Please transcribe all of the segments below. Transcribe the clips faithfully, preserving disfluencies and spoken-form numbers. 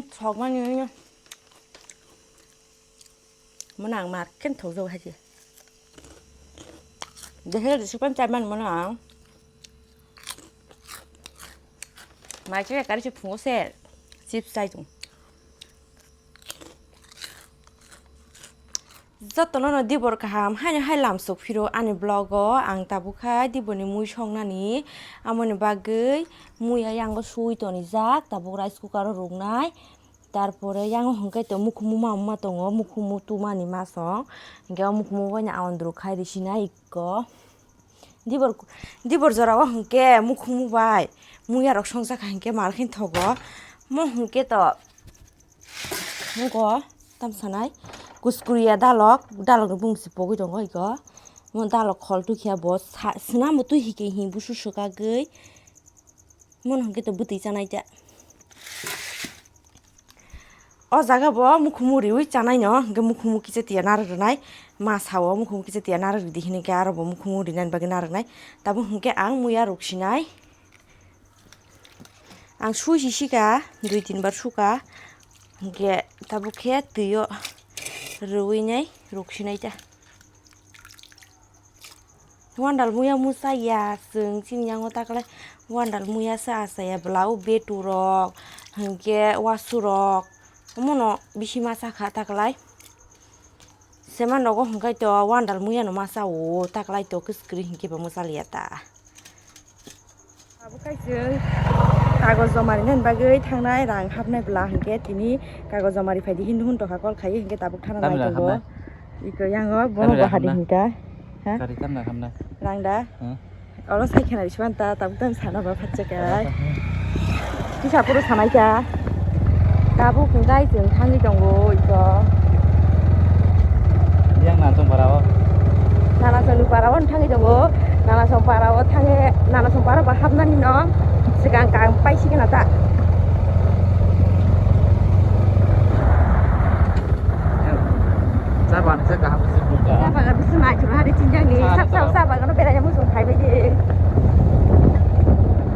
Sokmani mano ang mar ken thokjak hai se. Dehe de sipan chai man mano ang. Mai chai kari se phungo se chips chai tung. Jotono no dibor kaham haino hai lamsok phiro ani vlog o ang tabuk khai dibor ni mui songnani amoni bagwi mui yango sui tonijak tabuk rice cooker o ruknai. Tarpore yang hwnkhe to mukhumu ma wngma tongo, mukhumu tumani ma song. Hwnkhe o mukhumu bai no aondru khai risinai ikko. Dibor, dibor jora o hwnkhe mukhumu bai muya rok songcha kha hwnkhe mar khe thogo. Mo hwnkhe to nugo tam sanai kuskuriya dalok, dalok ni bumung se pogwi tongo iko. Mo dalok khol tukhiya bo sa-, swnam bo twi hike hi busu swkagwi. Mo hwnkhe to bwtwi chanai ta. O jaga bo mukhumu riwi chanai no, hwnkhe mukhumu kisa tiya narwk rwnai, ma sao mukhumu kisa tiya narwk ridi hinwi khe aro bo mukhumu rinani bagwi narwknai. Tabuk hwnkhe ang muya ruksinai, ang sui si sika, dui tin bar suka, hwnkhe tabuk khe twi o rwinai ruksinai ta. Wandal muya musa ya, chwng chini yango taklai wandal muya se achaya bwla o betu rok, hwnkhe wasu rok, omono bisi masa kha taklai. Sema nogo hwnkhe to wandal muya no masa o taklai to kwskwrwi hwnkhe bo mwsa liya ta. Abo khai chwng kagoj joma rinani bagwi thangnai rang hapnai bwla hwnkhe tini kagoj joma ri phaidi hinwi hwn tongkha call khai hwnkhe tabuk thana nai tongo. Iko yango bono bahari hwnkha. Ha? Rang da? Oro sai khena risi manta tabuk tang sana ba phatsa kha. Kisa puro sanai kha. Tabuk hwnkhe chwng thangwi tongo iko. Yang na chwng para o. Nana chwng para o thangwi tongo. Nana chwng para o thangwi, nana chwng para o ba hapnani no. Swkang kang paisi khena ta. Cha bagan se kaham se buka. Cha bagan se nai chura hari chinjang ni. Cha bagan no berai mo song khai bai de.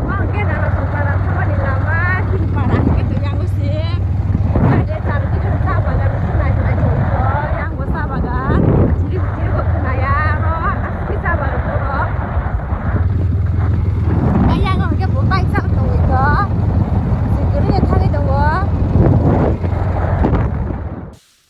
Mo ke nana chwng para thangmani lama chini para ke to yang se. Nai de char ki cha bagan se nai chura chwng yang bo cha bagan. Chiri chiri bo khna ya ro. Kisa ba rok borok. Ayang hwnkhe bo bike chal tongwi kho. Sikiri thangwi tongo.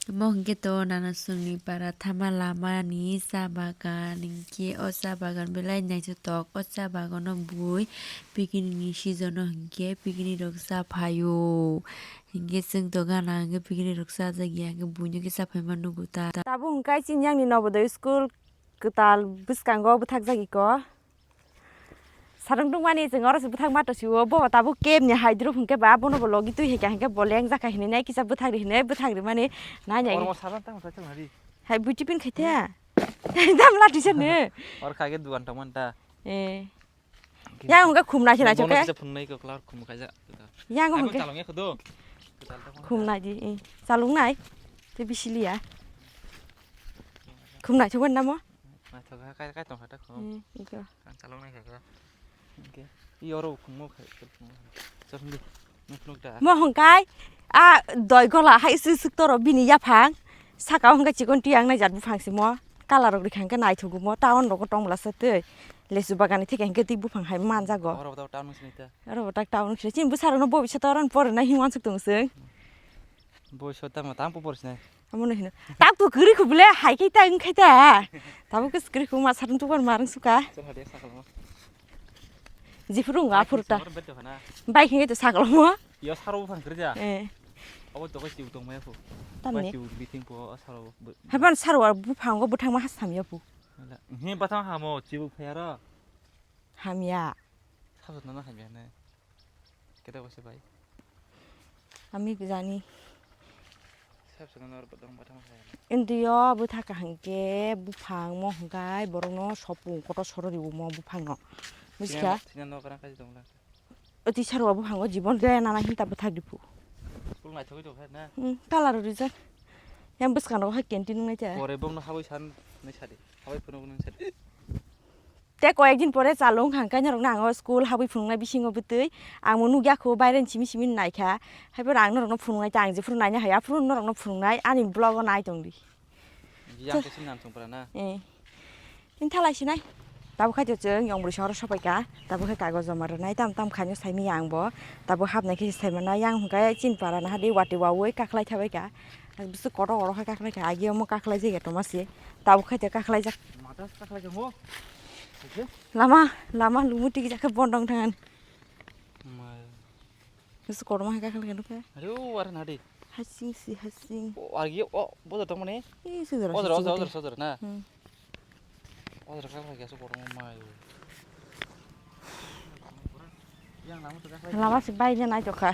Omo hwnkhe to nana chwngni para thama lama ni cha bagan hwnkhe o cha bagan belai naithotok o cha bagano bui picnic ni season o hwnkhe picnic rok cha phaio hwnkhe chwng to gana hwnkhe picnic rok chajak ya hwnkhe buino khe cha phaima nugo ta. Tabuk hwnkhe chini yang ni Nobodoy school kwtal bwskango bwthakjak iko. Sarung tungmani chwng oro se bwthak ma tosiwo, bo tabuk kemni hai dwrwk hwnkhe ba, bono bo logi twi hai kha hwnkhe bo lengjak kha hinwi nai kisa bwthak ri hinwi bwthak rimani nai nai. Oro salan tamo sa chwng hari. Hai buti pin khai the. Dam lati se ne. Or kha ge duan tong man ta. Eh. Yang hwnkhe khum nai se nai chok khe. Bono kisa phungnai ko klar khum khai ja. Yang hwnkhe. Chalong ya khodo. Khum nai di. Eh. Chalong nai. Te bisi liya. Khum nai chok namo. Naithok kha, kai, kai tong kha ta khum. Hmm, iko. Ang chalok nai kha kha. Hwnkhe, i oro khum mo khai, khum mo khai. Chal hwndi, nuk, nuk da. Mo hwnkhe, a, doi gola hai sik, sik toro bini yaphang. Saka o hwnkhe chikon tiyang nai jat buphang se mo. Colour rok rikha hwnkhe naithogo mo. Town rogo tong bwla se twi. Lesu bagan ni theke hwnkhe twi buphang hai manjago. Oro bo town wng sinai ta. Oro bo tak town wng sinai. Chini bwsa rok no bo bisa town pore nai himwi wansuk tong chwng. Boiso tamo tamo por sinai. Amo no hino. Tak tu kwrwi khu bole hai kai ta wng khai ta. Tamo khe kwrwi khu ma satung tukar ma rwng suka. Chal hadi sakal ma. Jiphuru nga phuru ta. Bike hingke to sakal mo. Yo saro buphang kwrwi ja. Eh. Abo to kai chiu tong maya khu. Tamni. Bai chiu biting po saro. Haban saro buphang go bwthang ma hasam ya pu. Ni bathang hamo chiu phayaro. Hamya. Sabo nana hamya ne. Kete ko se bai. Ami bijani. Sab se nor bodong bodong hai. Indio bwtha kaham ke buphang mo hwnkhe borokno sopung kotor soro riwo mo buphangno. Bujiska? Sina no kana kaji dong lang. Oti sarwa buphango jibon de nana hinta bwthak dipu. School naithogwi tong kha na? Hmm, colour rijak. Yang bwskango hai canteen wngnai ta. Pore bongno habwi san nai sadi. Habwi phunuk nai sadi. Tei koyek din pore chalo wngkha, hwnkhe norokno ang o school habwi phunuknai bisingo bwtwi. Ang bo nukya kho, baire ni simi simi naikha. Haiphano ang norokno phunuknai, tei ang jephuru naina hai, aphuru norokno phunuknai, ani vlog o nai tongdi. Yang khe sini ang songpra na. Eh. Nini thalai sinai. Tabuk khai to chwng yong bwrwi songro sopaikha. Tabuk khai kagoj joma rwnai, tam tam khaino saimanya ang bo. Tabuk hapnai khe saimanai, yang hwnkhe chini para naha di wati waui kakhlai thabaikha. Bwswk kotor kotor khe kakhlaikha, agi omo kakhlai jaiya tongma se. Tabuk khai to kakhlaijak. Mata kakhlaijak mo. Lama, lama lumu tigi jakhe bondong thangan. Bwswk kotorma hai kakhlai kha nukha. Are o, are na de. Hasing si hasing. O, are o, bodo tong mani. Ih, sujara, o jara, o jara, sujara. O jara, o jara na. Hmm. O jara kakhlai kha, so kotorma mai. Yang lama tu kakhlai. Lama si bai nya nai tokha.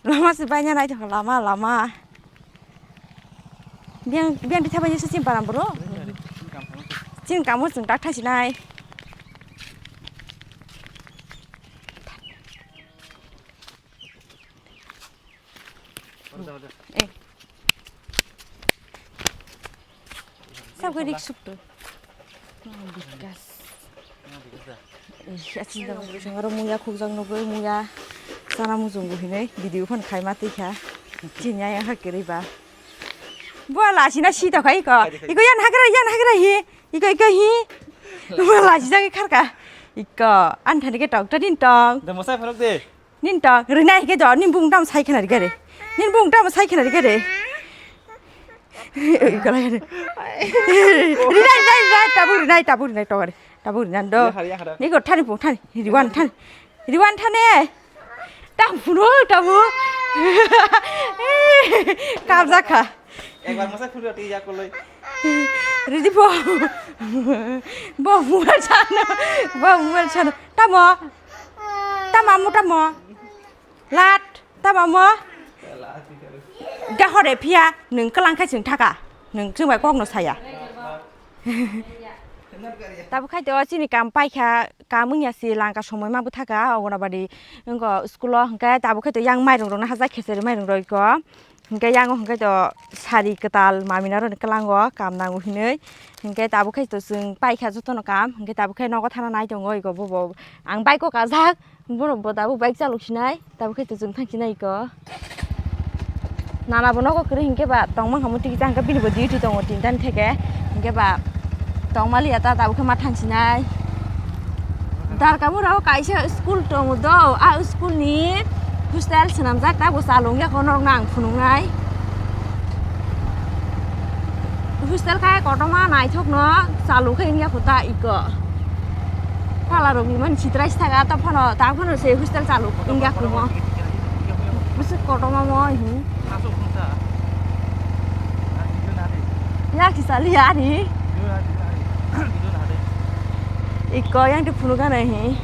Lama si bai nya nai tokha, lama, lama. Biang, biang di thabai se chini param bro. Chini kamo chwng tak thai sinai. Eh. Sab gari sukto. Bikas. Eh, achi da. Sangaro muya khukjak nugwi muya. Sana mujungu hinui video phone khai ma twi kha. Chini ayang ha kwrwi ba. Bo lachina si tokha iko. Iko yan hagra, yan hagra hi. Iko, iko hi. Bo lachijak kharka. Iko, an thani ke tok, tadin tong. Da mosai phorok de. Nin tong, rinai ke do, nin bung tam sai khna rigare. Nin bung tam sai khna rigare. Iko la gare. Rinai, rinai, rinai, tabu rinai, tabu rinai tokare. Tabu rinai do. Yahar, yahar. Iko thani pung thani. Riwan thani. Riwan thane. Tabu no, tabu. Kabjak kha. Ekbar masa khulio twi ya koloi. Ridi bo. Bo mobile chano. Bo mobile chano. Tamo. Tamo, mo tamo. Lat. Tamo mo. Gahore phiya. Nwng kwlang khai chwng thaka. Nwng chwng bai kok no saya. Tabuk khai to chini kam paikha. Kamung ya si langka somoi ma bwthaka Anganwadi wngkha school o, hwnkhe tabuk khe to yang mairung rok no hajak khesari mairung rok iko, hwnkhe yang o hwnkhe to sari kwtal mami naro ni kwlango kam nango hinui, hwnkhe tabuk khe to chwng paikha jotono kam, hwnkhe tabuk khe nogo thana nai tongo iko bobo ang bike o kajak, borok bo tabuk bike chalok sinai. Tabuk khe to chwng thang sinai iko. Nana bo nogo kwrwi hinkhe ba tongma khamu tiki chang khe bini bo duty tongo tinta ni theke. Hinkhe ba tongma liya ta tabuk khe ma thang sinai. Darkamura o kaisa school tongo do, a school ni hostel swnamjak ta bo chalok ya kho norok no ang phunuknai. Hostel khe kotorma naithok no chalok khe wngya kho ta iko. Pala rok ni mani sitrai si thaga ta phano ta phano se hostel chalok wngya kho mo. Bwswk kotorma mo hi. Ya kisa liya ani. Iko yang ti phunuk gana hi.